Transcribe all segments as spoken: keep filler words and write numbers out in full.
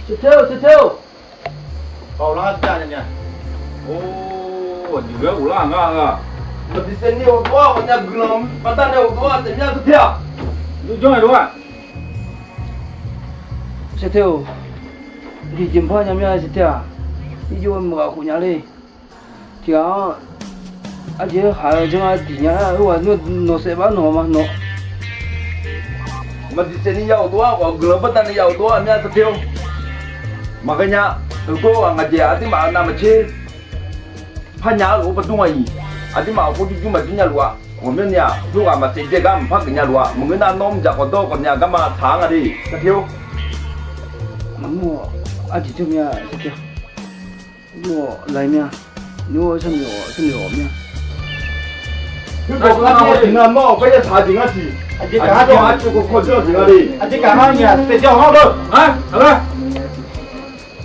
Sheuqtae-or, sheuqtae-or. Or, lar jar nya nya. Or, aqjeq ghae ghoflar ngar-a. Maqdiq saevni ghawqdov-ar, ghawqmya guiqlanq baqdanae ghawqdov-ar, taef mya teu tae-aq. Yurjanr-aer dov-aq. Sheuqtae-or, jeqjeq maqpar nya mya sheuqtae-aq. Irjov-aer meuq ghaq khof nya le. Tiq ghaq-anr aqjeq-aer khaq-eu janr-a diq nya-a, oerghaq nawr nawq saef bar nawq ma nawq. Maqdiq saevni ya ghawqdov-ar, ghawq guiqlanq baqdanae ya ghawqdov-ar, mya teu tae-or. Maqghae nya. Heugar ghaq ngaq jeq aqduimaf-euq navmaqtser par nya-ar lof-aer baqdmr-a iq. Aqduimaf-euq khoer jurjur maqjur nya luf-a. Ghawqmyanr ni-aq, khoerghaq maqsaef dzae gar maqpar geuf nya luf-a. Maqngeur nar nawr mqdzaq khawf dawr khawf ni-aq garma tsaq-anr nga de. Teu tae-or. Maqngeur-awq, arjeq jawr mya teu tae-a. Nymr-awq laeq mya. Nymr-awr sharnoeq-awq, sharnoeq-awq mya. Nymr-awq nar tiq nar mawr-awq, par yar taq-eu jeq ngar tiq. Aqjeq gaq-a, aqjeq gaq-a nya, saevdzae-awq ngar-eu.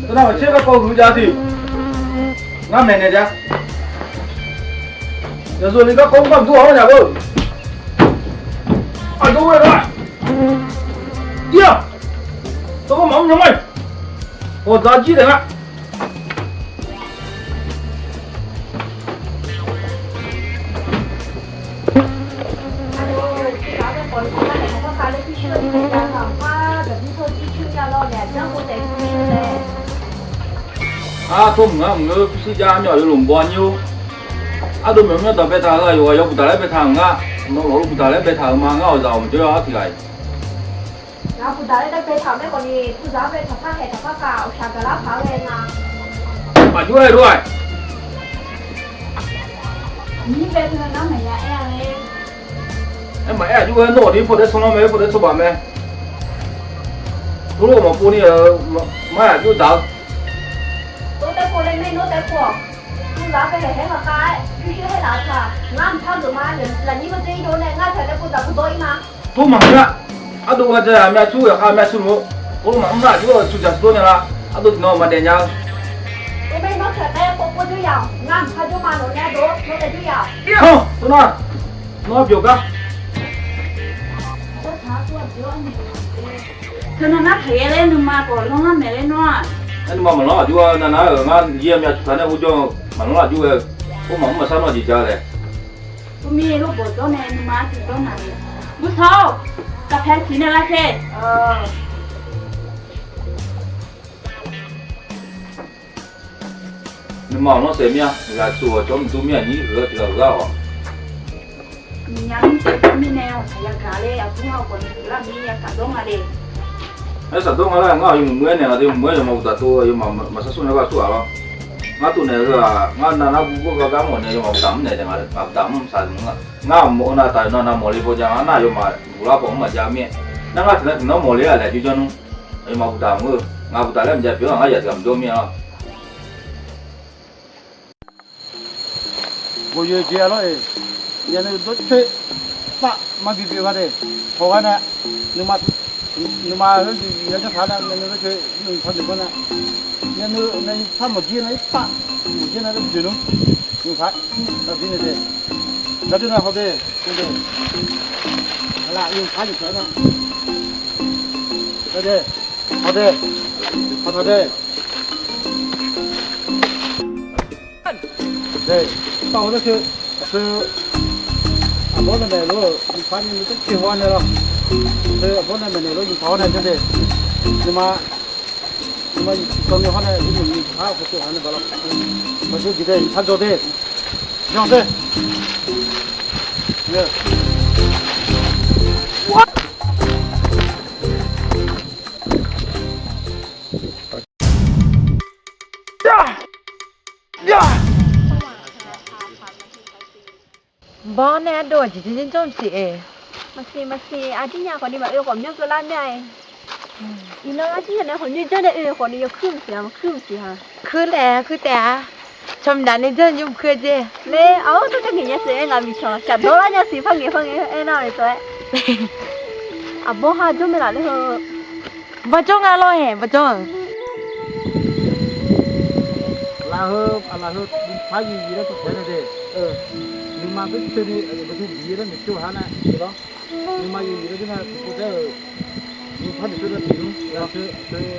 Teunav maqtser garkawv huiq jav tiq. Ngar maeqnaeq jav. Yawqzaq ni garkawv mr gar mqdur-awq-anr nya-eu. Aqjox ghae lar. Tir-aq. Tov maqmr nymr-aer. Hawq dzaq jir daef nga. Artor mq ngar mq ngeur pyurshuir jav myawf yawlof mq baw nyir-or. Ardov myawf myanr dawq baetaq-euq aqyawf ghaq yawbuq daq laer baetaq-euq ngar. Nawq lawq-eu buq daq laer baetaq-euq ma, ngar awqzaq-awq maqjawr-awr tiq ghaq-iq. Ngaq buq daq laer baetaq-euq mae khawf ni, puzaq-anr bae taqpar haeq taqpar kaq, awqshaq gaqlar paq-aer ghae nga. Maqjawr-aer lof-aq. Nymr bae teu nar maqya aer-a laer. Aer maqaer aqjox ghae nawr-awq ni paw daef sanr lanr mae, paw daef sanr baq mae. Tov lof maqpov ni-euq mar-aq aqjox daq-eu. Tov taev pov laer mae, nawr taev pov-awq. Puzaq-anr bae haeq haer maqkhav-aer pyurshuir haer laf-eu taq. Ngar mqpar geuf ma, lafnyir gardzer ir dov nae ngar taq taev pov zaq pudawr ir ma. Tov maqngeur-a. Ardov gha ja-aq myav cur yaqkhav myav cur luf-eu. Or maqmr nar aqjox-euq cuqjaq cur dawr nya la. Ardov tiqnan maqdaef nya-eu. Tov mae, nawr taq taev pov pov jawr ya-awq. Ngar mqpar jawr ma, nawq nae dov nawr taev jawr ya-awq. Tov nar, nawr byawq gar. Teunav nar taqyaer laer nuima khawf lanrlar maeq laer nawr-aq. Aer nuima maqlanr aqjox-a, navnar-euq ngar yir-a myav cuf taq nae ur jawr-eu maqlanr aqjox ghae-eu. Or maqmr maqshar nawr jeq ja laer. Uvmir lor bawqdzawr nae nuima tiqdawr naq le. Bursawq-or, kaqpae tiq nae lar te. Nuima-awq lanrsaef mir-a, ghaqtsuif-awq cawq mqdur mir-aq nyir huiq-eu tiq ghaq-euq gar-awq. Miqnya mirtsoeq mirnae-awq, yagaq le aqbur-awq khawf ni huiqlar mir-a, safdawr nga le. Aer safdawr nga laer ngar-awq yawmuiq muiq-aer naeq nga de, muiq-aer yawmaf uqdaq tov-eu yawmaf maqshar smr nae gar tsur ghaq lawr. Ngar tov naeq-eu heu-aq, ngar navnar guv gawr gar gar mawf nae yawmaf uqdaq mr naeq de nga, uqdaq mr saq-eu nga. Ngar mawf-eu nav taf-euq nav nav mawf le baw ja, ngar nar yawmaf uqlar pawf mr maqjav mir-aer. Nar ngar tiqnan tiqnan mawf le-aq laeq jawrjanr nmr. Yawmaf uqdaq mr-eu, ngaq uqdaq laer maqjav pyeuf-anr ngar yaq tiq ghaq maqjawr mir-a. Ghoeqyoeq jeq-a lawr-eq. Myavnuiv dawrcoer paf mar bi bi-eu gha de. Haw ghae nae nuima, nuima heu-aq janr taq nae myavnuiv dawrcoer nymq par noeq gawr nae, myavnuiv nae par maqjir nae irpaf maqjir nae doer nmr. Nymq par bi nae de. Gar doer nae haw de. Aqlaf nymq par nymq par nae de. Haw de. Haw taq de. De, tawv-eu dawrcoer, aqteu, aqbawr nae maeq lof-euq yufpar ni nuitawr coer haw nae lawr. Aqteu aqbawr nae maeqnaeq lof yufpar haw nae janr de. Nuima, nuima yufpar ni haw nae yufpar khawf tov-a nae baq lawr. Baqdov jeq de, yufpar jawr de. Jan de. Bawr nae ardov aqjeq janr janr siq-aer. Maqsiq maqsiq, arjir nya khawf ni maqoe khawf myanr keuvlar mir-a. Iqnan arjir nya nae khawf myanr janr nae oe khawf ni yawkuir maqsiq-a, maqkuir maqsiq-a. Kuir laer kuir taef-a. Cawq miqdaq nae janr nymr kuir-eu jeq. Ler, aq-awr tawr gar ngaeq nya siq-aer ngaq miqcawq shafdawr lar nya siq par ngaeq par ngaeq aer nar-eu tawq-aer. Aqbawr ha jawr mae laf ler heu. Bawrjawr nga lawr-aer bawrjawr-eu. Laf heu, aqlaf heu, par yif yif laer tawq taeq nae de. Nuima tawr coer ni aqyawf bae teu bi laer maeq coer-eu har nae lawr. Nuima yif yif laer jir nae tiqpov taer-euq. Nymq Yar taq nawq, yar taq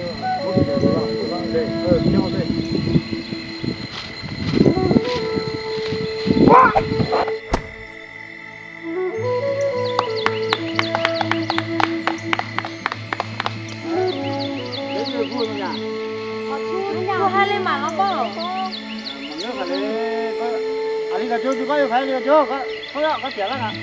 nawq, yar taq nawq.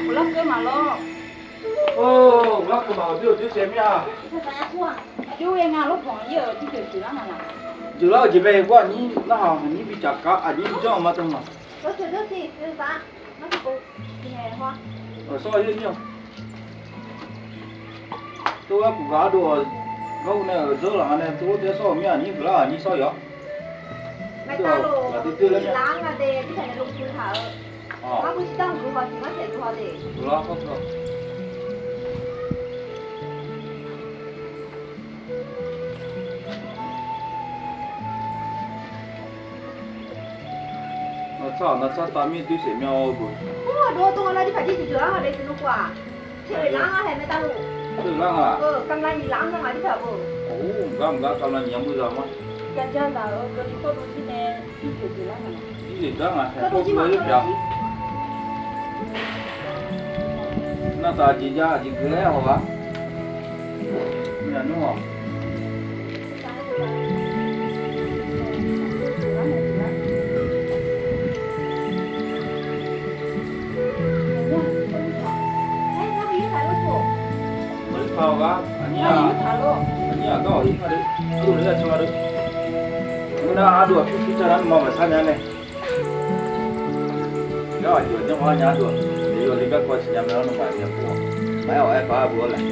Ghoflar keuv maqlor. Or, ghoflar keuv maqlor, aqjox-eu jeq mir-a. Aqjox-aer nga lawrbanq ir-euq jir deuq jeuqlar nga laq. Jeuqlar-eu jeq bae-eu gar aqnyir narhaq aqnyir bi caf kar aqnyir janr-eu ma teu ma. Sawr-eu yaer nyir-awq. Tov-aer kuqgaq ardov-awq. Garhu nae-euq dzeur laf nga nae tov-aer sawr-euq mir-aq, aqnyir guiqlar aqnyir sawr-awq. Ghaq deuv deuv laer Navtsar-aq navtsar tavmir doer saef mya-awr beu. Or, aqdov-aer dov nga nar jirpaq jir tiqjeuq lar nga de tiqnor khof-aq. Teular nga haeq mae tavluf. Teular nga. Kamqlav nyiq lar nga nar jirpaq beu. Or, mqgar mqgar kamqlav nyiq-anr beu za ma. Jaja zaq-euq keuvni kawrdov jir nae jir jeq jeq lar nga. Jir jeq dar nga haeq kawrdov jir ma-anr pyeuf-a. Navtaf aqjeq jav aqjeq geuf laer haw-aq. Myaq nmr-awq. Aqnyir aqgar, aqnyir aqgar-awq ir nga de. Ardov nae ya can nga de. Ngeur nar ardov aqpyur pyur car nar nuima maqsar nya nae. Gar aqjeq janr ma nya ardov. Aqyawf le garkawv siqnya mae-awr nuima nya pur-awq. Maqaer-awq aer par-aer beu-awr laeq.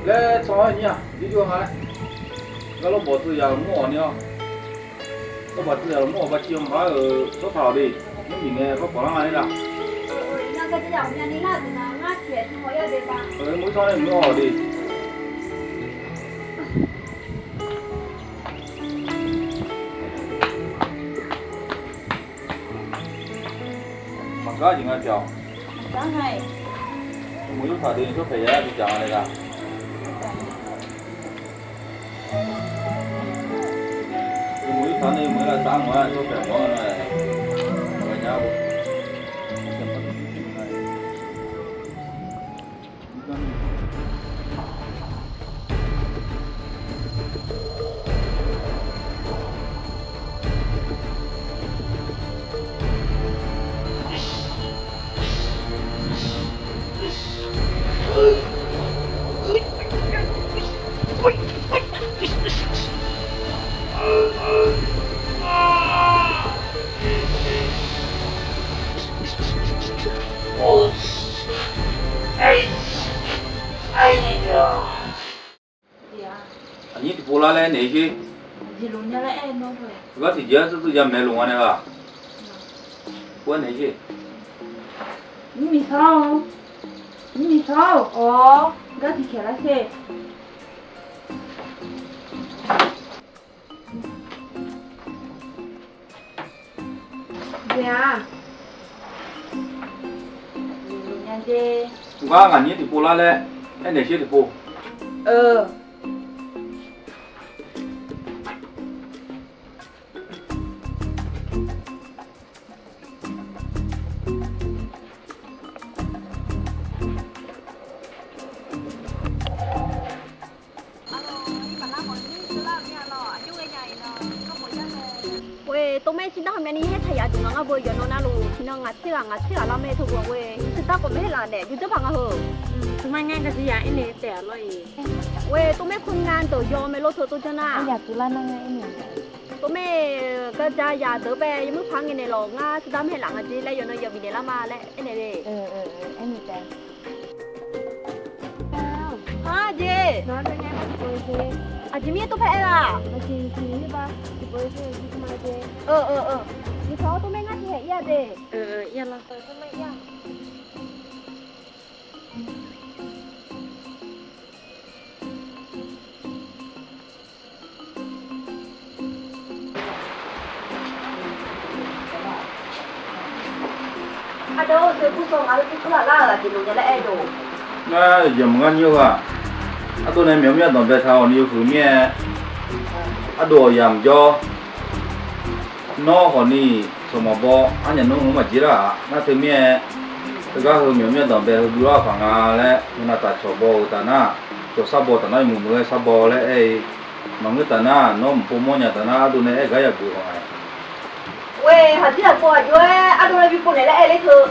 Laer can-awr nyir-aq, jirjov nga laer. Gar lawrbawq teuya mr-awq ni-awr. Lawrbawq teuya mr-awq, baqciv-anr ghaq-euq tsawrtaq-awq de. Nymr bif ngae garkawv lar nga laer nar. Mr-awr nae mr-awq de. Maqgar jeq nga pyeuf-awq. Maqgar nga-iq. Muiq-ir taq deuq tsawrpaeq ya bi dzaq nga le la. Muiq-ir taq nae muiq-ir lavsav mawf-aer tsawrpaeq mawf-anr nae maqghae nya-a. Aqnyir tiqpov lar laer naeq-ir sher. Gar tiqjeq-anr tsursur jamaeq loq nga nae ghaq. Pov-aer naeq-ir sher. Mrmiq sar-awr, mrmiq sar-awr, awq, gar tiqkhaeq lar sher. Jeq-aq, jeq loq nya jeq. Ngar ngaq nyir tiqpov lar laer aernaeq sher tiqpov. Eu. Oe, tov maer shir nar heumyav ni haer taq yaf duq nga ngar bo yawqnan navluf tiqnan ngaq tser ghaq ngaq tser ghaq lar mae teu ghaq oe, teu dar khawf maer laf naeq jawrjawr paq nga heu. Tov maer ngar garjir ya aernaeq taef-a lor-e. Oe, tov maer kur ni nga deuq yaw mae lor teu tov janr nar. Tov maer garja yaf deuq bae yawmuir paq ngae naeq lawq ngar teu dar maer laf nga jeq laer yawqnan yawq bifnaeq lar ma laer aernaeq le. Aernaeq taef. Aqjeq. Aqjeq mirnae tov paer aer-aq. Tov maer ngar tiqhaeq ir-a de. Ardov-or, teu kur saw ngaq-anr kur laf lar-euq aqjeq loq nya laer aer-eu. Ngar yawqjeq maqngar nyir-eu ghaq, ardov nae myawq mir-a danqbae taq-awq ni yawhuiq mir-aer, ardov-awq yamq jawr. Nawr khawf ni cawq maqbaw arnyaf nmr maqjir lar-aq. Nar teu mir-aer, teugar heu myawq mir-a danqbae heu byov lar paq nga laer, heu navtaf cawq baw-euq taf nar, cawq sar baw taf nar yawmuiq muiq-aer sar baw laer aer-eu. Maqngeur taf nar, nawr maqpov mawrnya taf nar, ardov nae aer gar yageuf-a nga. Oe, haqdir aqpov aqjox-aer ardov nae bi pov naeq laer aer ler teu.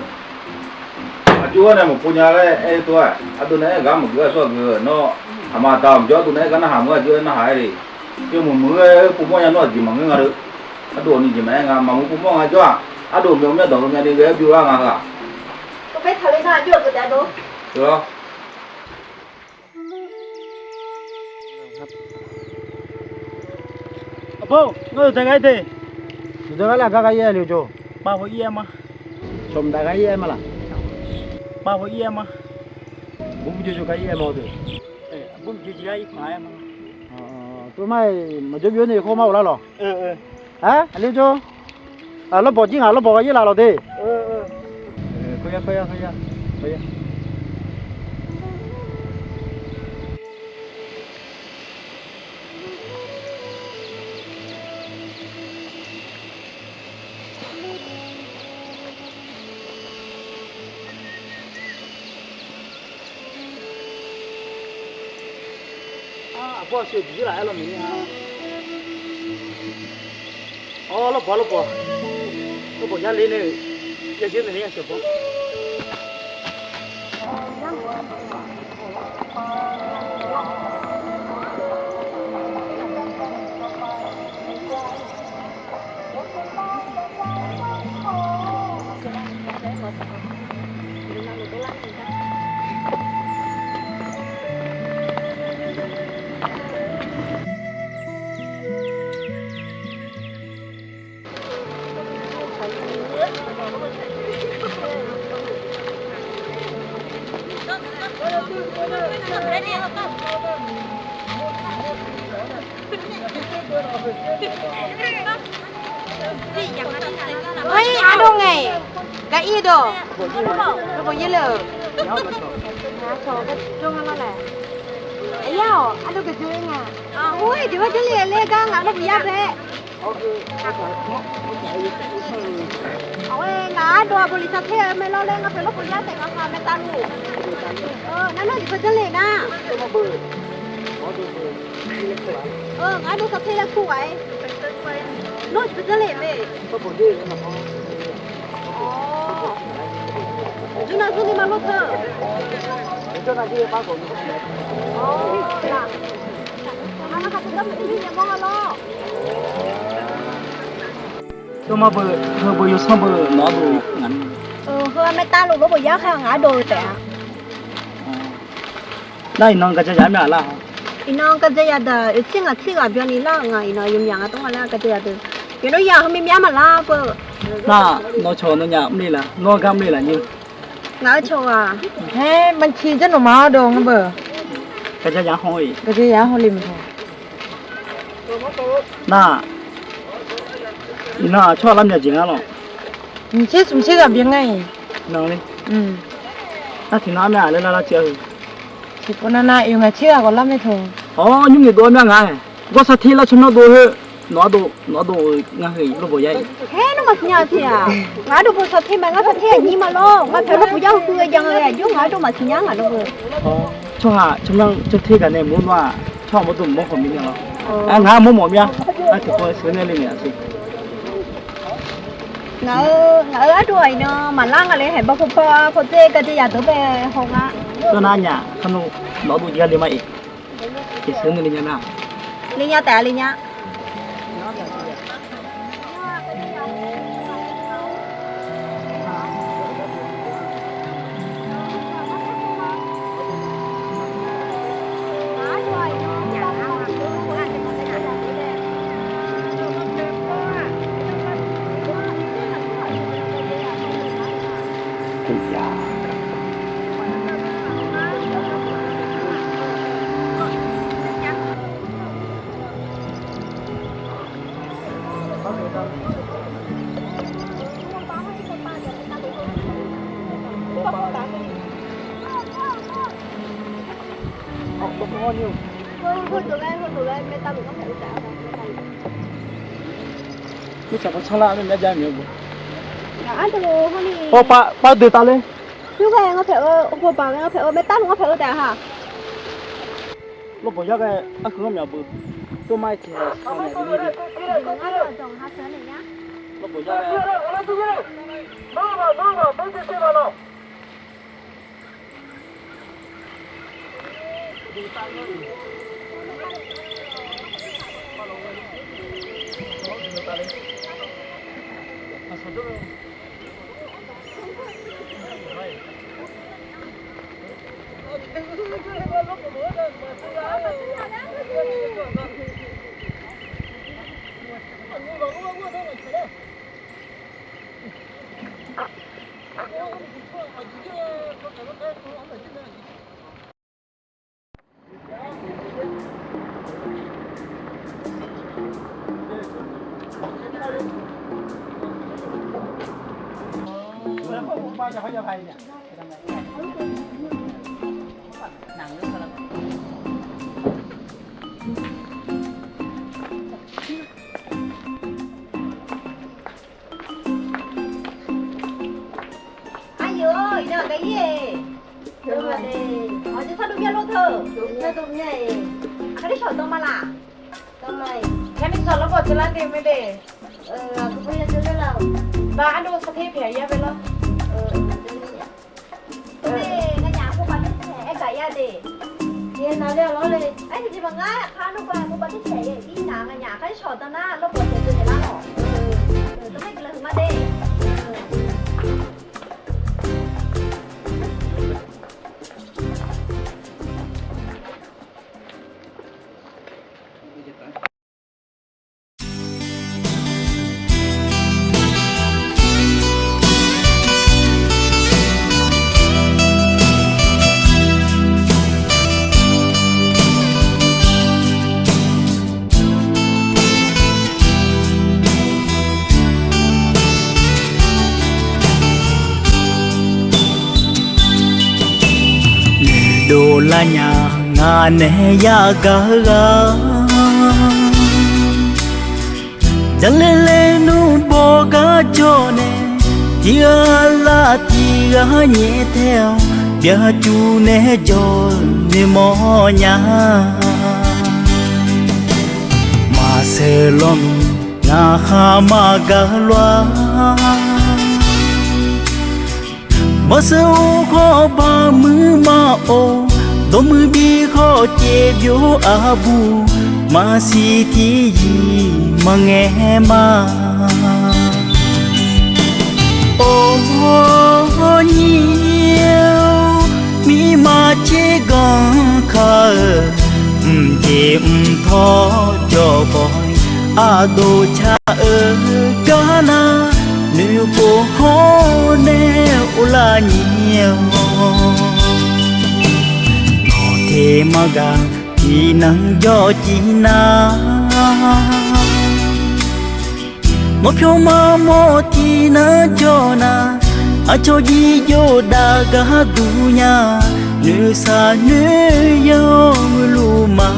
Aqjox-aer nae maqpov nya laer aer teu-aq, ardov nae aer gar maqgeuf-a sawr aqgeu nawr, aqma aqda maqjawr ardov nae aer gar narhaq maqngeur aqjox-aer narhaq-aer le. Yawmuiq muiq-aer pov mawrnya nawr aqjeq maqngeur nga le. Ardov-awq ni jeq maqaer nga maqmuiq pov mawr nga jawr-aq, ardov myawq mir-a danqbae myav ni ghae-aer byov lar nga heu-aq. Tov maer taqler nar aqjox aqgeu taef-a dov. Teu-awr. Aqbawr, ngar yawdaef gar ir de. Yawdaef gar laer aqgar gar ir-aer le jawr. Pav haw ir-aer ma. Cawq mqdav gar ir-aer ma laq. Pav haw ir-aer ma. Aqbur mqjoe jawr gar ir-aer ma de. Aqbur mqjoe jawr gar ir paq-aer ma. Tov mar-iq maqjawr byov ni khawr mar of lar lawq. Aqli jawr. Lawrbawq jir ngaq lawrbawq gar ir laf lawq de. Kawr ya, kawr ya, kawr ya. Aqbawr aqsur-eu diqdir laf-aer lawr maeq-ir-a. Awr, lawrbawq, lawrbawq. Lawrbawq yar le nae-euq. Yar zeur naeq nae yar shawq bawr. Ardov ngae, gar ir dawq. Lawrbawq yaer le-euq. Aqcawq jawr nga lawr laer. Aqyar-awq, ardov gaqjawr nga. Aqhur-aer jeq bar janrle laer gar ngaq lawr buq yar bae. Aqghae, ngaq ardov aqbawq li sar ter-eu mae lawr laer ngar pyeuf lawr buq yar taef ngaq khaq mae tavluf. Nar nawr jeq bar janrle nar. Ngaq ardov sar ter laer kur ghaq-aer. Nawr jeq bar janrle mae. Jurnar zurni ma lawr teu. Jawrma beu, heu beu yawsanr beu nawq-anr dov ngaq. Heu mae tavluf lawr buq yar khaq ngaq-anr dov-eu taef-a. Nar iqnan gaqja yaq myav lar-a. Iqnan gaqja yaq daq oeq tsir ngaq tsir ghaq byanni lar-euq nga. Iqnan yawmyaq nga dawr nga laer gaqja yaq deuq. Yawqnawr yaq heu myav myav maqlar beu. Nar nawr cawq nawnyaf mrle laf, nawr gar mrle laf nyir. Ngaq-euq cawq-aq, haer manqci janr nawqma-awr dawq ngar beu. Gaqja yaq haw-iq, gaqja yaq haw le maqhaw. Nar, iqnan-aq tsawrhaq lar myav jeq ngar lawq. Nyiq tser smq tser ghaq byan ngar-iq. Nan le. Nar tiqnan armyav laer lar lar caev-eu. Tiqpov nav nav oeq ngaq tser ghaq khawf lar mae teu. Awr, nymr ngeq dov armyav nga-aer. Gawr sar ter lar tsawrmyanr dov heu. Nawq-anr dov, nawq-anr dov-eu ngar heu lawr buq yar-iq. Haer nawr maqsiq nya-eu tiq-aq. Ngaq ardov beu sar ter ma ngar sar ter aqnyir ma lawr. Ngar pyeuf lawr buq yar heu keuv-eu jan-eu aqjox ngaq ardov maqsiq nya ngaq lawr beu. Tsawrhaq tsawrmyanr tsawr ter gaq nae mq-anr nawr-aq tsawrhaq mawrdov mq-anr khawf mir nya lawr. Ngar mawr mawf mir-a. Ngar tiqpov sheuq nae le naeq-aq siq. Ngaq-euq, ngaq-euq ardov-aq iqnan maqlar nga le haeq baw paw paw paw dzer gaqja yaq deuq bae haw nga. Tsawrnar nyaf khanr nawq-anr dov jav le ma-iq. Tiqsheuq nae le nya ma. Le nya taef-a le nya. Mirtsaq paw tsanr lar myav jav myav beu. Paw pav deuq taf le. Yur ghae ngawr paeq-eu, paw baq ghae ngawr paeq-eu, maertav luf ngawr paeq-eu taef-a ha. Lawrbawq yar ghae arhuiq-anr myaq beu. Tov mar-aer tiq ha. Lawrbawq yar ghae. Aqyuif-or, iqnan aqgaf ir-eq. Aqjeq sar dov myav lor teu. Aqkar shawq dan ma laq. Garmir sawq lawrbawq teular de mae de. Ba ardov sar ter pyaeq yar bae lawr. Tov mae, nganyaf khoerbav taer taeq aer gaq yar de. Aer tiqjeq maqngeur, aqkar ardov ba khoerbav taer taeq ir nar nganyaf aqkar shawq dan nar lawrbawq taeq deuv naeq lar lawq. Tov mae guiqlanq huiqma de. Dovlar nya ngaq nae yagaq-eu ghaq, jaqlaer laer nmr bawgar jawr nae, tiqghaq laf tiqghaq nyaef tae-awr, byaqcuq nae jawr-eu noeqmawr nya. Maqseuq lawrnmr ngaq khaq maqgaq lof-a. Maqseuq-or khawf baqmuiq maqof, dawqmuiq bi khawf caevbyov aqbur, maqsiq tiqyir maqngaeq ma. Or, nyir-or, mirma tser ganq ka-eu, mqjeq mqtawr jawr baw-ir, aqdov ca-eu gar nar, noeqkhof hawr nae uvlar nyir-awr, nawq teq maqgaq tiqnan jawr civ nar, nawq pyawq maqmawr tiqnan jawr nar, aqcawq jir jawr-eu dav gharduq nya, noeqshaq noeqzanr-eu luf ma.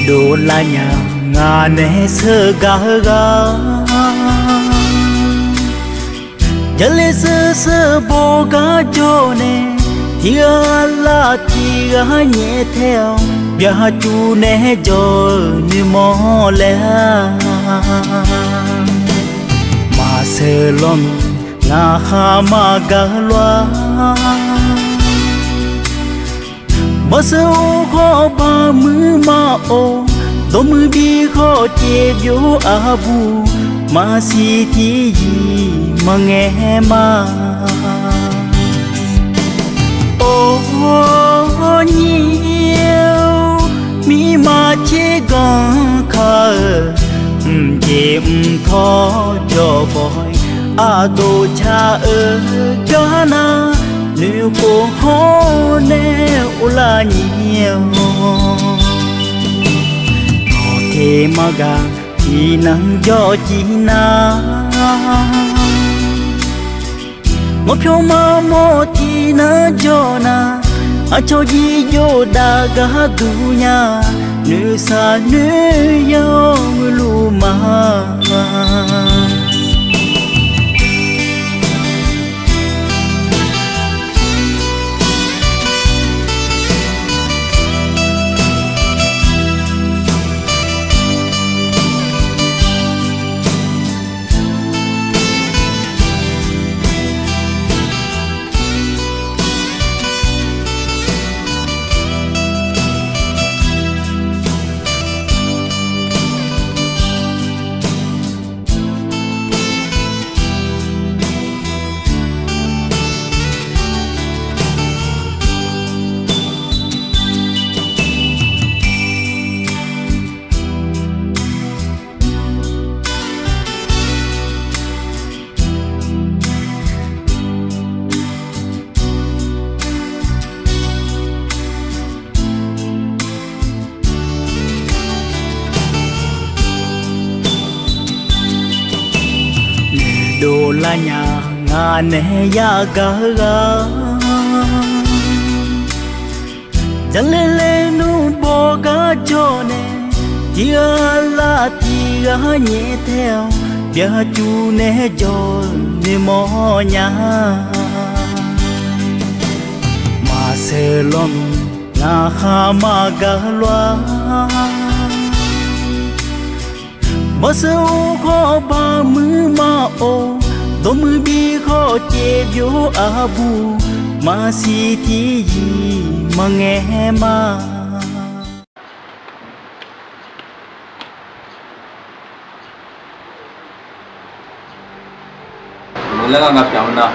Dovlar nya ngaq nae sheuqgaq-eu ghaq, jaqlaer sheuq sheuq bawgar jawr nae, tiqghaq laf tiqghaq nyaef tae-awr, byaqcuq nae jawr-eu noeqmawr laer-a. Maqseuq lawrnmr ngaq khaq maqgaq lof-a. Maqseuq-or khawf baqmuiq maqof, dawqmuiq bi khawf caevbyov aqbur, maqsiq tiqyir maqngaeq ma. Or, nyir-or, mirma tser ganq ka-eu, mqjeq mqtawr jawr baw-ir, aqdov ca-eu gar nar, noeqkhof hawr nae uvlar nyir-awr, nawq teq maqgaq tiqnan jawr civ nar, nawq pyawq maqmawr tiqnan jawr nar, aqcawq jir jawr-eu dav gharduq nya, noeqshaq noeqzanr-eu luf ma. Dovlar nya ngaq nae yagaq-eu ghaq, jaqlaer laer nmr bawgar jawr nae, tiqghaq laf tiqghaq nyaef tae-awr, byaqcuq nae jawr-eu noeqmawr nya. Maqseuq lawrnmr ngaq khaq maqgaq lof-a. Maqseuq-or khawf baqmuiq maqof, dawqmuiq bi khawf caevbyov aqbur, maqsiq tiqyir maqngaeq ma. Maqlaer ghaq ngaq pyaq-eu nar,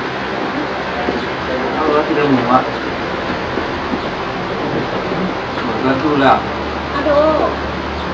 arlawr tirdav mq ma. Maqgar dur laer-aq, arlawr.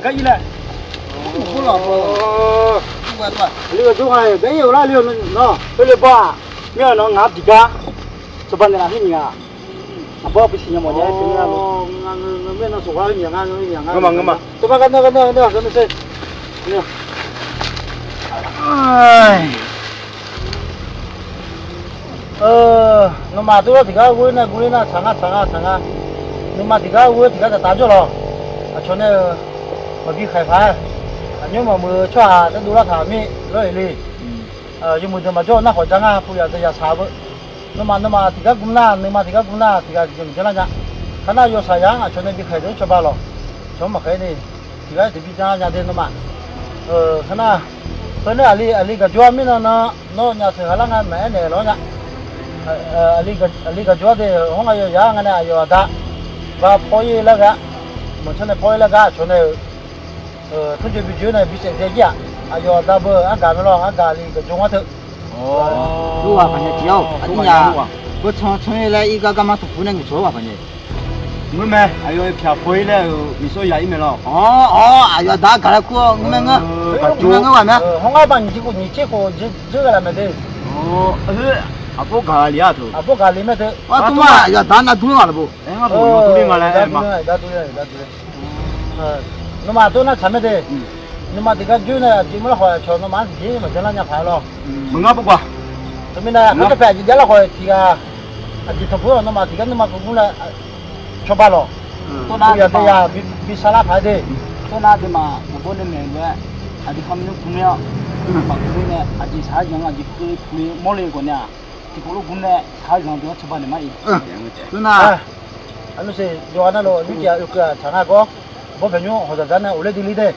aqgar ir laer. Aqli gharduq nga-euq bae ir-euq lar le-eu nawr, khoerle baw-aq, mir-euq nawr ngaq-anr tiqgar cawba naeqlaf mir nyiq-aq. Aqbawr bisiq nya mawf nya-aer teumirnae, ngeur ma, ngeur ma. Nawmaf tov lar tiqgar ghoer nae ghoer nar tsaq nga, tsaq nga, tsaq nga. Nuima tiqgar ghoer tiqgar taf taf jawr lawq. Aqcawq nae-euq maqbi khaeq paq-aer, aqnymr maqmuiq-eu tsawrhaq nae dovlar taq mir lawr-iq le. Yawmuiq deuq maqjawr nar khawf ja ngar, puq yaq deuq yaq saq beu. Nawmaf nawmaf tiqgar gmr nar, nuima tiqgar gmr nar tiqghaq jeq maqjanr lar nya. Khar nar yawshaq yaq-anr aqcawq nae bi khaeq deuq-anr cawba lawq. Aqcawq-anr maqkhaeq ni, tiqghaq-aer tiq bi janr nya de nawmaf. Khar nar, heu nar aqli aqli gaqjawr-a mirnan nan, nawr nya teughaq lar nga maqaer naeq lawr nya. Aqli gaqjawr-a de, hawr nga yawqyaq-a nga nae aqyawf aqda ba paw-ir lar gha, maqtsanr nae paw-ir lar gar aqcawq nae-euq tmrjoe bi joe nae bi saef dzae jir-aq, aqyawf aqda beu argaq mae lawr, argaq aqli gaqjawr ngar teu. Lurghaq paq nya tiq-awr aqdirnya, beu tsanr tsanr-ir laer ir gar garma tanqpuq nae ngeuq tsawq-awr ghaq paq nya. Ngeur mae, aqyawf-euq pyaq paw-ir laer-euq miqsawr yaq-ir mae lawr. Awr, aqyawf aqda-anr gaq laer kur-awr ngeur mae ngeur. Gaqjawr ngar ghaq mae. Hawr ngar baq nyiq jir khof nyiq tser khof dzeur ghae laf mae de. Aqbawr gaq le-a teu. Aqbawr gaq le mae teu. Tmr-aq, aqyawf aqda-anr nar dur-ir ghaq laf bo. Aer, ngar bawq yawdov ler nga laer aer ma. Nawmaf tov nar tsaq mae de. Nuima tiqgar joer nae aqjeq mur lar khawf aqcawq nawmaf-anr tiqjeq maqjanr lar nya paq-aer lawr. Maqngar bawr gaq. Teumirnae aqkar tawr paeq aqjeq jar lar khawf tiqghaq, aqjeq tanqpuq-awr nawmaf tiqgar nuima keuv gmr nae cawba lawq. Tov nar yaq tae yaq bi sar lar paq-aer de. Tov nar deuq maf maqbawr nae maeq lof-aer aqdui kharmr nymr gmr-ir-awr, maqgmr-ir nae aqjeq shaq-aer zanq aqjeq keuv puq le mawr le khawf nae-aq, tiqkawv lof gmr nae shaq-aer zanq deuq-anr cawba naeq mar-iq. Tov nar, aqnmr siq yawqghaq navluf nymrjeq-aq oekeuv-aq tsaq ngar gawr. Bawr paeq nymr hawq dzaqdzaq nae ghofler duili de.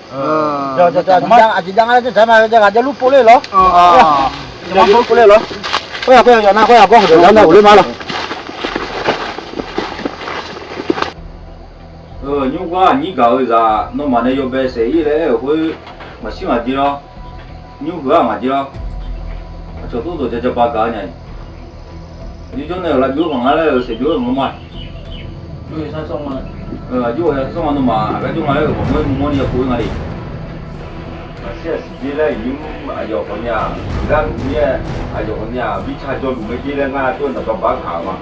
Aqjeq jav nga laer dzaq ma, jav ghaq jav lur pov ler lawr. Pov ler lawr. Khoer yaq khoer yaq yawq nar khoer yaq gawr hawq dzaqdzaq nae ghofler ma lawr. Nymr ghaq aqnyir gaq-eu zaq nawmaf nae yawbae saef-ir laer aer-euq khoer, maqshir ngaq jeq lawr. Nymr huiq-ar ngaq jeq lawr. Aqcawq tov dawq ja jaba gaq-eu nya-iq. Aqjox jawr nae-euq lavbyov-aer ghaq nga laer-euq saef byov-aer maqngeur ma. Aqjox ghawqya sar sawr nga nawmaf aqgar jawr nga laer-euq ghawqmawr-aer mawrni yapov-ir nga le. Maqshir aqsiq jer laer iqnymr aqyawf khawf ni-aq, iqgar luf mir-aer aqyawf khawf ni-aq, mirtsa jawrluf mae jer laer ngar jawr-eu naq jawba-aer taq-euq ma.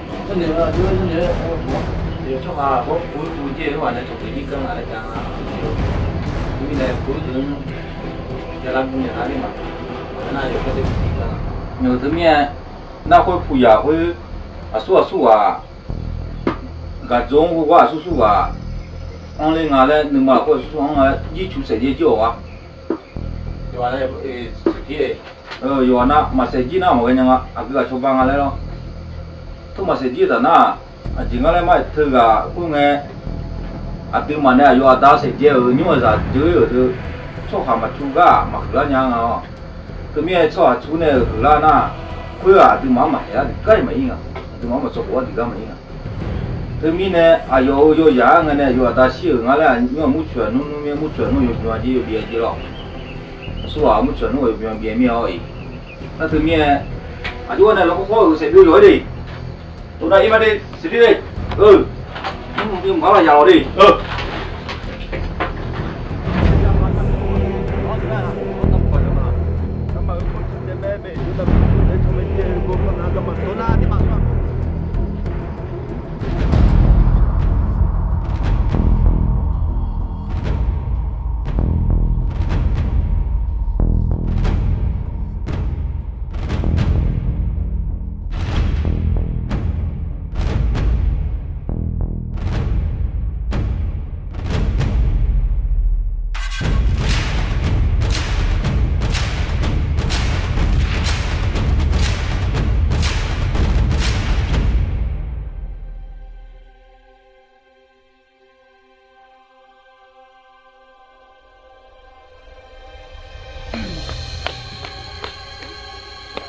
Tsawrhaq bawr puq-eu puq jer-eu ghaq nae cawq keq jir ganr nga laer ja nga. Mirnae puq-eu deuq-anr jalar gu naeq lar ler ma. Nar aqyawf gar deuq-anr, teumirnae nar khoer puq yaq khoer, aqsur aqsur ghaq gaqdzawr-anr khoerghaq aqsur sur ghaq anr ler nga laer nuima khoer aqsur sur anr nga laer jircuf saef jir jir-awq gha. Yawqghaq nar maqsaef jir nar maqghae nya nga, aqgeu ghaq cawba nga laer lawr. Tov maqsaef jir taf nar-aq, Aqjeq ngar laer mar-aer teughaq khoerngae, aqduimaf nae aqyawf aqda saef dzae-euq nymr-aq zaq dzeur-euq teu, tsawrhaq maqcu gar-aq maqhuiqlar nya nga-awq. Teumirnae tsawrhaq cu nae-euq huiqlar nar, khoer-aq aqduimaf-anr maqhaeq-ar tiqgar-iq maqir nga. Aqduimaf-anr maqtsawq khof-ar tiqgar maqir nga. Teumirnae aqyawf-euq yawzaq-ar ngae nae aqyawf aqda shir-euq nga laer, nymr-aq murcoeq aqnmr nmr mir-aer murcoeq aqnmr yawbyan-a jir yawbyav jir lawr. Aqsurghaq murcoeq aqnmr yawbyan byav mir-a-awr-iq. Nar teumirnae aqjox-aer nae lafkhoer khawr-euq saef byov yawq-aer de. Dovnav ir mar de, siqdir de. Eu, nymr maqlar yaq lawq de. Eu.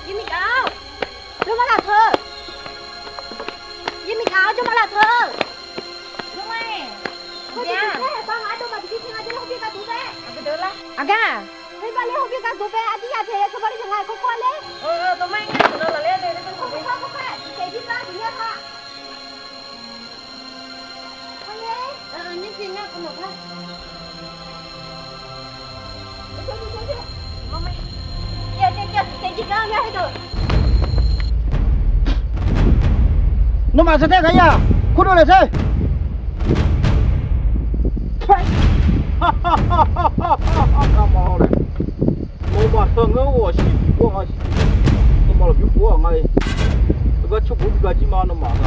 Yawmiqjav, jawrma laf teu. Yawmiqjav, jawrma laf teu. Aqgar, heugar laer hawbyaer gardov bae, ardir ya taeq-aer keuv bawr ni yawqha kawrkawr-a ler. Kawrkawr, kawrkawr, tiqtaeq jir gar duq nya ha. Nawmaf saqtae gaq-ir-aq, kurdov laeq sher. Nawmaf saqngeur-awq, shiqduq bawr-a nga shiqduq. Nawmaf lafbymr pov-awr-aq nga-e. Heugar cawrbof bi gar jir ma nawmaf-aq.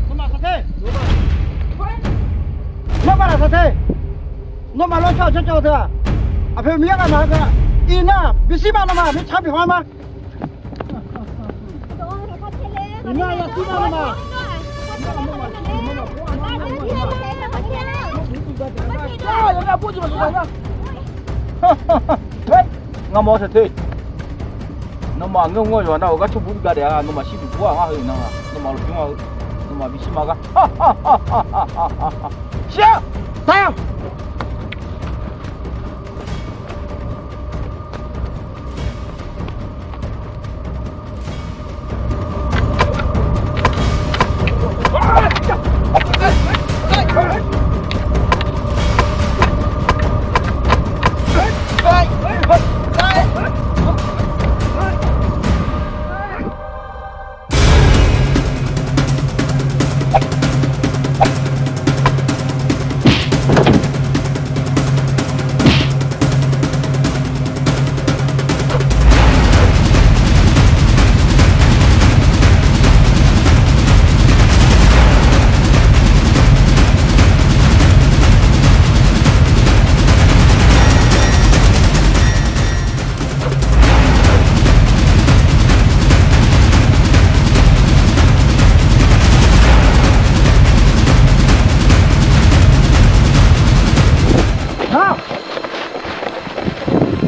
Nawmaf saqtae, nawmaf lafsaqtae. Nawmaf lawrcawq cawrcawq teu-aq, aqpoeq Miqyaer ghaq maq-eu gaq, iqnan bishir ma nawmaf mirtsaq bifkhanr ma. Iqnan yashir ma nawmaf. Ngamaf saqtae. Nawmaf ngeur ngeur yawqha nar-euq gar cawrbof bi gar daef-a, nawmaf shirduq bawr-aq ngar heu iqnan-aq, nawmaf lafbymr-a-eu, nawmaf bishir ma gar. Shir-a, taq-a.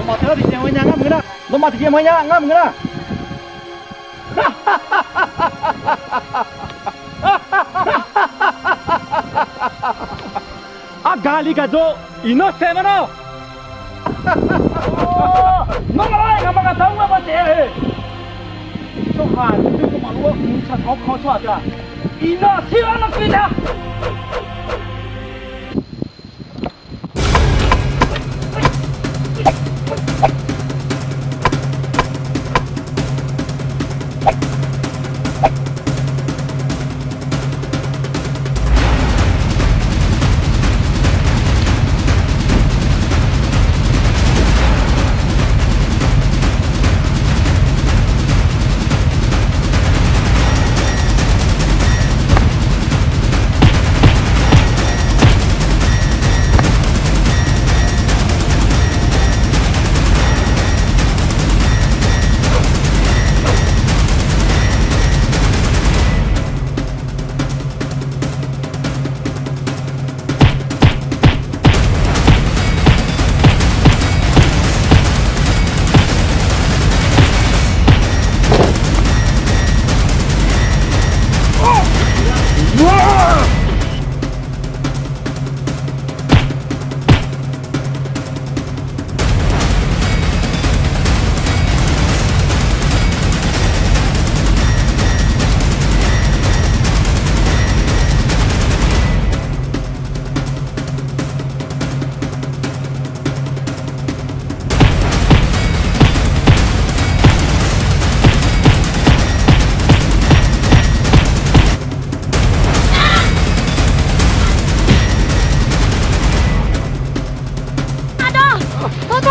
Nawmaf tiqjeq maqnya ngar maqngeur nar. Nawmaf tiqjeq maqnya ngar maqngeur nar. Argaqli gaqdzaq iqnan saef ma nar. Nawmaf-aer ngaqma gaqda mr-a ma taef-a-e. Tsawrhaq dui dui nawmaf lof-aer mq tsaq taq-awr kan tsawrhaq teu-aq, iqnan aqsir-anr lanrkir taef-a.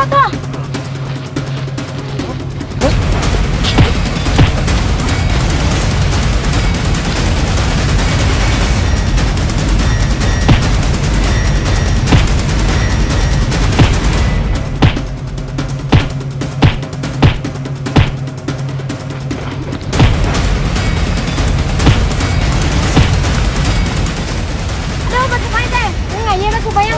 Alo, ba taq ba te, ngaq yaer ba taq ba ya.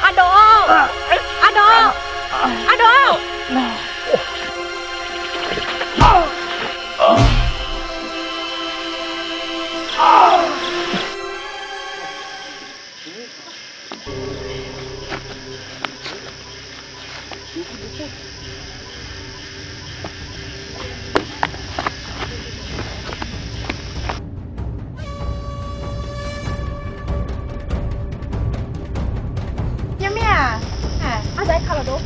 Ardawq-or, Ardawq-or, Ardawq-or. Yamir-aq, aqda ka lawq dov.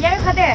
Yamir ka de.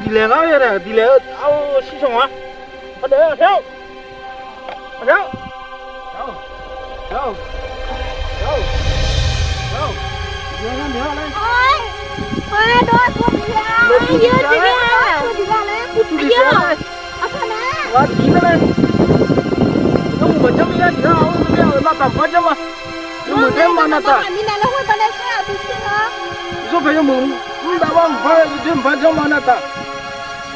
Diqlaeq lar-eu ya daef, diqlaeq-eu, aqshir sanq-a. Aqdaef-eu aqshir-or. Aqpaq nae. Yawmuiq maqjanr mir-a tiq ghaq-awr, navmaqtaf maqjanr ma. Yawmuiq daef ma navtaf. Zawrpaeq yawmuiq mr dav bar mqpar, yawdoer mqpar janr ma navtaf.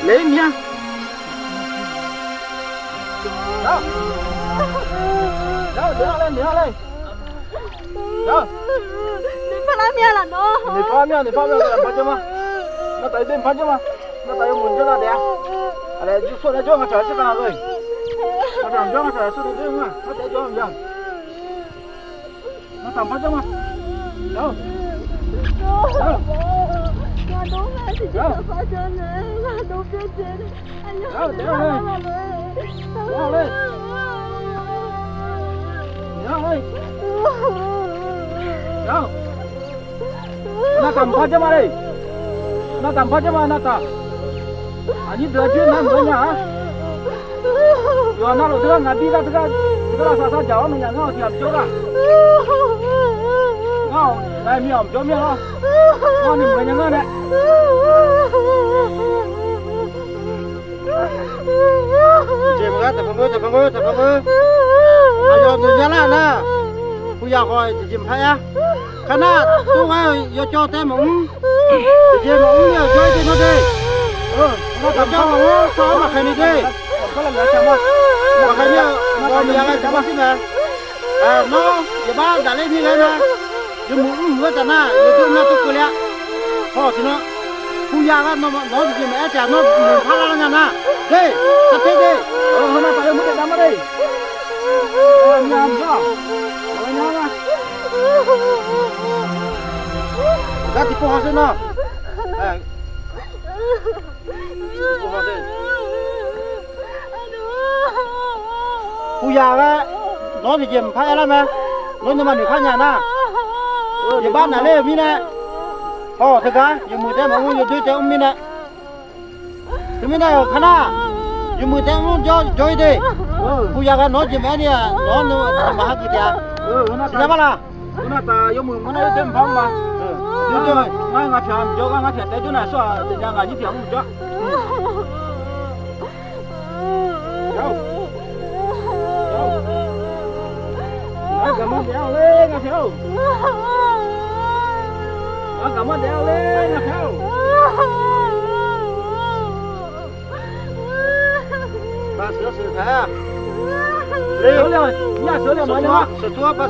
Laeq-ir mir-a. Noeqpar lar mir-a laf nawr. Noeqpar mir-a, noeqpar mir-a, mqpar janr ma. Navtaf yawdoer mqpar janr ma. Navtaf yawmuiq janr lar taef-a. Aqlaeq jir sawr nae jawr nga taq-a shir khav-a lor-eq. Navtaf jawr nga taq-a shir nae jawr nga. Navtaf jawr nga. Navtaf mqpar janr ma. Nar taq mqpar janr ma le. Nar taq mqpar janr ma nar taq. Aqnyir deuq-a jir nar mqgeur nya-a. Yawqha navluf teugar ngaq bir gar teugar, teugar lavsav sar dzaq-awr maqya ngar-awq tiq ghaq mqjawr ghaq. Ngar-awq nae mir-awq mqjawr mir-a. Ngar ni mqgeur nya ngar nae. Tiqjeq maqgar taqpanq ngeur, taqpanq ngeur, taqpanq ngeur. Aqyawf noeq nya lar nar, puqyaq khawf tiqjeq maqpar aer-a. Kar nar, tov ghae-eu yawcawv taev maqmr. Tiqjeq maqmr ni-awq jawr-ir de nawr de. Yawcawv maqmr tawv-awr maqkhaeq ni de. Maqkhaeq ni-awq, maqya ghae tiqpov shir mae. Nawr yawqbar daqler ni ghae nar, yawmuiq mrmuiq-aer taf nar yawdur nar tov keuv le-a. Haw tiqnan, puqyaq ghae nawq-anr tiqjeq maqaer taef-a nawr noeqpar lar nya nar. De, sar ter de. Heunar taf yawmuiq daef dav ma de. Gar tiqpov haw sher nar. Puqyaq ghae nawq-anr tiqjeq maqpar aer lar mae. Nawr nuima noeqpar nya nar, yawqbar naqler-euq mirnae, haw teugar yawmuiq taev maqmr yawdoer taev mr mirnae. Teumirnae-euq kar nar, yawmuiq taev mr jawr jawr-ir de. Puqyaq ghae nawq-anr jeq maqaer ni-aq nawq-anr nuima maqha gui taef-a. Siqnya ma laq. Ngar ngaq pyaq mqjawr gar ngaq pyaq taef jawr nar sawr-aq, teunya ngaq nyir pyaq mr mqjawr. Ngar gaqmanr daef-awq le ngaq pyaq-or. Ngar gaqmanr daef-awq le ngaq pyaq-or. Seuq-awr seuq taq-a. Seuq le, seuq tur-awr seuq taq-a.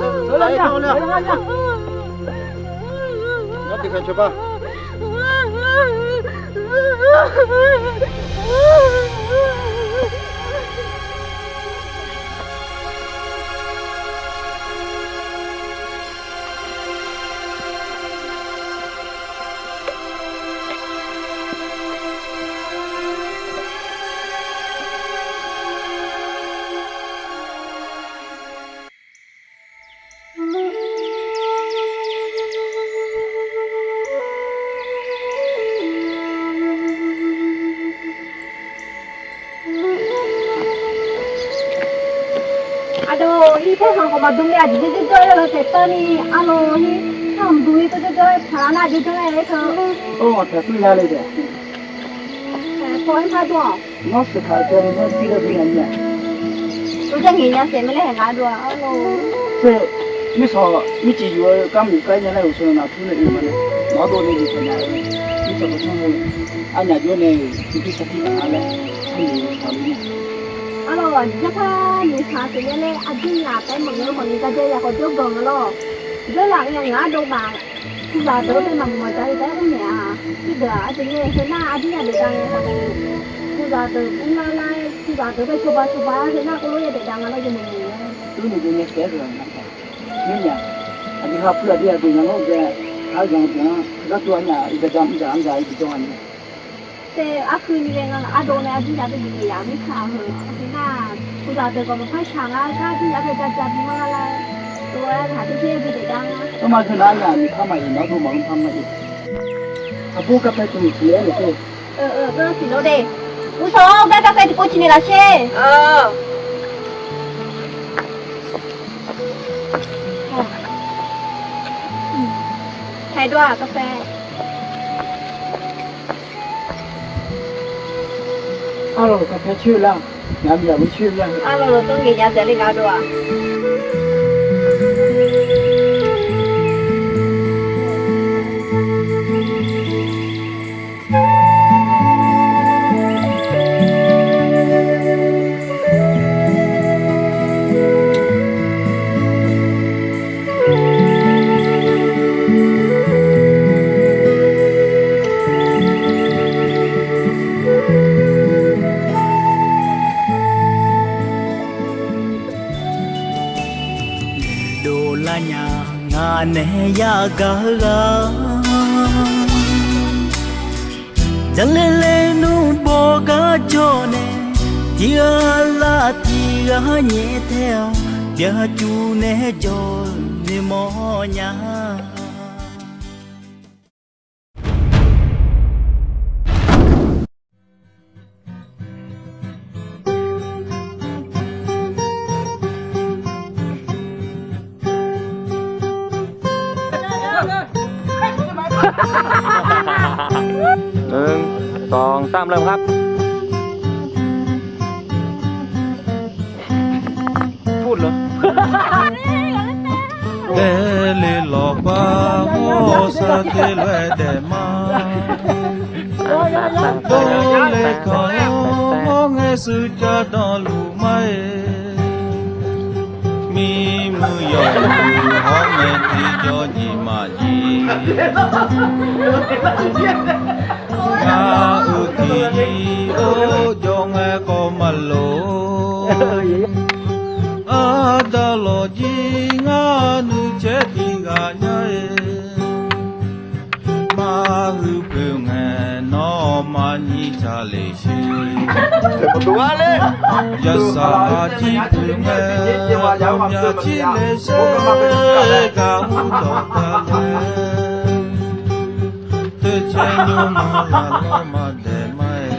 Ngar tiqkhaeq coeq ba. Aqdawq-ir, paerkhanq khawf maqdm le, aqjeq jawrjawr-aer law taef tawrni, arlawr-ir, paerkhanq maqdm-ir tawr jawrjawr-aer paq lar nar aqjeq jawrjawr-aer teu. Or, aqtaq tov ya le daef. Paw-aer par dov-awq. Nawr sheuqkaq-eu jawr ni nawr jir gharduq nya mir-a. Ur, janr ngaeq nya saef mae laer haeq nga dov-a arlawr. Tser, mirtsaq mircif yuf-eu gar muiq gar nya laer uqshoe navtur nae oe ma nae, nawr dov nae jeq taq nya-eu, mirtsaq tawqsanr heu, arnyaf jawr nae-euq tiqpir sarkir maqnga laer, sharnoeq taqler nya. Arlawr, aqjeq jarpar noeqtaq-eu taef-a laer, aqjeq nya taef-aer maqngeur-eu khawf ni gar jaev ya khawf jawrganq-a lawr. Jawrlaf-eu nya ngaq-anr dov maq Tiqzaq deuq-anr bae maqmuiq maqjav-eu taef-aer mr naeq-a. Tiqdeuq-aq aqjeq ngae, heu nar aqdir ya daef dav ngae khawf nae, tiqzaq deuq mr lar lar-aer, tiqzaq deuq bae cawba cawba-aer heu nar khoerlof ya daef dav nga lawr, yawmuiq muiq-aer. Tov nuiqdov nae taef-aer deuq-aq nga taef. Mirnya, aqdui ha puir aqdir ya deuq nya lawr-eu bae, aqzanq deuq-anr gar tov-a nya, iqdaq damq mr dzaq mr dzaq-aer bi jawr-a nya. Taef, arhuini ghae nga ardov nae aqdir ya bae bi daef ya mirtsaq heu. Aqjeq nar, tiqzaq deuq khawf maqpar shaq ngar gar aqdir ya bae jav jav bi mr lar lar-aer, tov-aer taq tov tov-aer bi daef dav nga. Arma gui nar nya, miqpar maqir nawr dov maqmr par ma-ir. Aqbur กาแฟ tiq mq tiq-aer naeq te. Siq lawr de. Uqshawq-awr gar กาแฟ tiqpov tiq naeq laf sher. Haeq dov-aq กาแฟ. Arlawq, กาแฟ coer lar. Ngaq-euq myaq-anr coer lar. Arlawq, lawqtawv ngaeq nya dzaeq le ngaq dov-aq. Dovlar nya ngaq nae yagaq-eu ghaq, jaqlaer laer nmr bawgar jawr nae, tiqghaq lar tiqghaq nyaef tae-awq. Byaqcuv nae jawr-eu noeqmawr nya. Heuv, สอง สาม เริ่มครับ พูดเลย Daefle lawqpav hawr sar te lof-aer daef ma. Dovle kanqlanr hawr ngae shuir car danluf ma-eq. Mimuiq yawmuiq hawr ngae tiqjawr jeq maqjeq. Ngaq-euq tiq yir or jawr ngae khawf maqloq. Aqda lawqjir ngar nuicaer tiq ghaq nya-eq. Maqhuiq poeq ngae nawr maqnyir ca le sher. Yasaq jir poeq ngae, myaq jir le sher, gaq ur dawq ta le. Teucaer nymr ma laf lawr maqdaef ma-eq.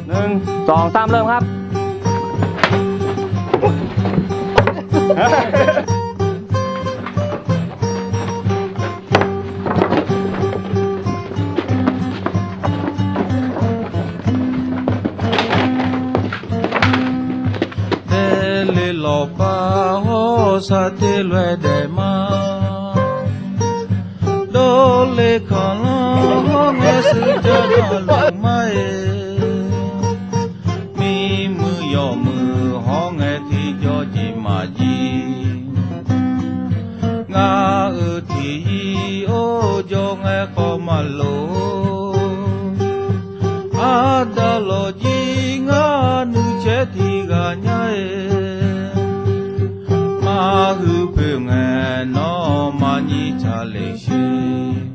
หนึ่ง สอง สาม เริ่มครับ Daefle lawqpav hawr sar te lof-aer daef ma. Dovle kanqlanr hawr ngae shuir car danluf ma-eq. Mimuiq yawmuiq hawr ngae tiqjawr jeq maqjeq. Ngaq-euq tiq yir or jawr ngae khawf maqloq. Aqda lawqjir ngar nuicaer tiq ghaq nya-eq. Maqhuiq poeq ngae nawr maqnyir ca le sher.